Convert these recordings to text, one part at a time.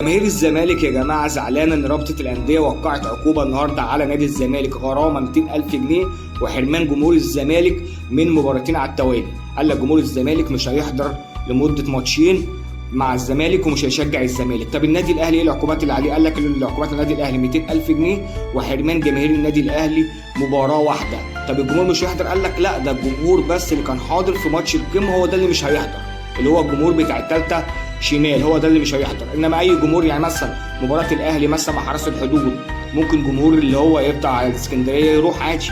جماهير الزمالك يا جماعة زعلانة ان رابطه الاندية وقعت عقوبه النهارده على نادي الزمالك، غرامة 200,000 جنيه وحرمان جمهور الزمالك من مباراتين على التوالي. قال لك جمهور الزمالك مش هيحضر لمدة ماتشين مع الزمالك ومش هيشجع الزمالك. طب النادي الاهلي ايه العقوبات اللي عليه؟ قال لك العقوبات النادي الاهلي 200,000 جنيه وحرمان جماهير النادي الاهلي مباراة واحدة. طب الجمهور مش هيحضر؟ قال لك لا، ده الجمهور بس اللي كان حاضر في ماتش القمه هو ده اللي مش هيحضر، اللي هو الجمهور بتاع الثالثة شمال هو ده اللي مش هيحضر. انما اي جمهور، يعني مثلا مباراة الاهلي مثلا مع حرس الحدود، ممكن جمهور اللي هو بتاع الاسكندرية يروح عادي،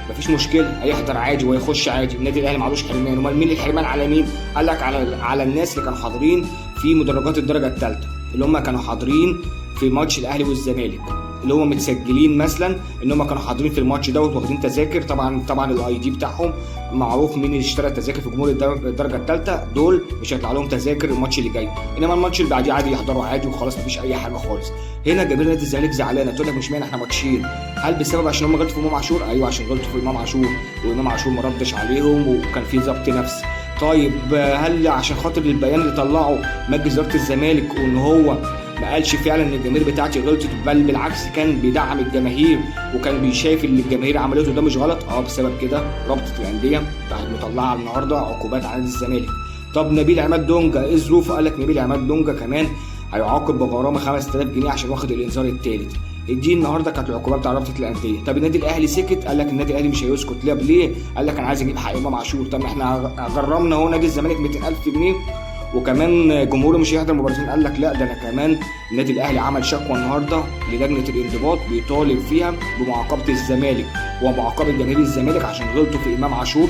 مفيش مشكلة، هيحضر عادي ويخش عادي. النادي الاهلي معلوش حرمان. امال مين الحرمان على مين؟ قال لك على الناس اللي كانوا حاضرين في مدرجات الدرجة الثالثة، اللي هم كانوا حاضرين في ماتش الاهلي والزمالك، اللي هم متسجلين مثلا ان هم كانوا حاضرين في الماتش دوت واخدين تذاكر. طبعا ال ID بتاعهم معروف مين اللي اشترى التذاكر في جمهور الدرجة الثالثة، دول مش هيطلع لهم تذاكر الماتش اللي جاي، انما الماتش اللي بعديه عادي يحضروا عادي وخلاص، مفيش اي حاجة خالص. هنا جماهير نادي الزمالك زعلانة، تقول لك مش معنى احنا ماتشين، هل بسبب عشان هم غلطوا في امام عاشور؟ ايوه عشان غلطوا في امام عاشور، وامام عاشور ما ردش عليهم وكان في ضبط نفس. طيب هل عشان خاطر البيان اللي طلعه مجلس ادارة الزمالك وان هو ما قالش فعلا ان الجماهير بتاعتي غلطت، بل بالعكس كان بيدعم الجماهير وكان بيشايف اللي الجماهير عملته ده مش غلط؟ بسبب كده رابطه الاندية راحت مطلعه النهارده عقوبات على نادي الزمالك. طب نبيل عماد دونجا ايه ظروفه؟ قال لك نبيل عماد دونجا كمان هيعاقب بغرامه 5000 جنيه عشان واخد الانذار الثالث. دي النهارده كانت العقوبات بتاع رابطه الاندية. طب النادي الاهلي سكت؟ قال لك النادي الاهلي مش هيسكت. ليه؟ ليه؟ قال لك انا عايز اجيب حق امام عاشور. طب احنا غرمنا اهو نادي الزمالك 200,000 جنيه وكمان جمهوره مش هيحضر مباراتين. قال لك لا، ده انا كمان النادي الاهلي عمل شكوى النهارده للجنة الانضباط بيطالب فيها بمعاقبه الزمالك ومعاقبه جماهير الزمالك عشان غلطوا في امام عاشور.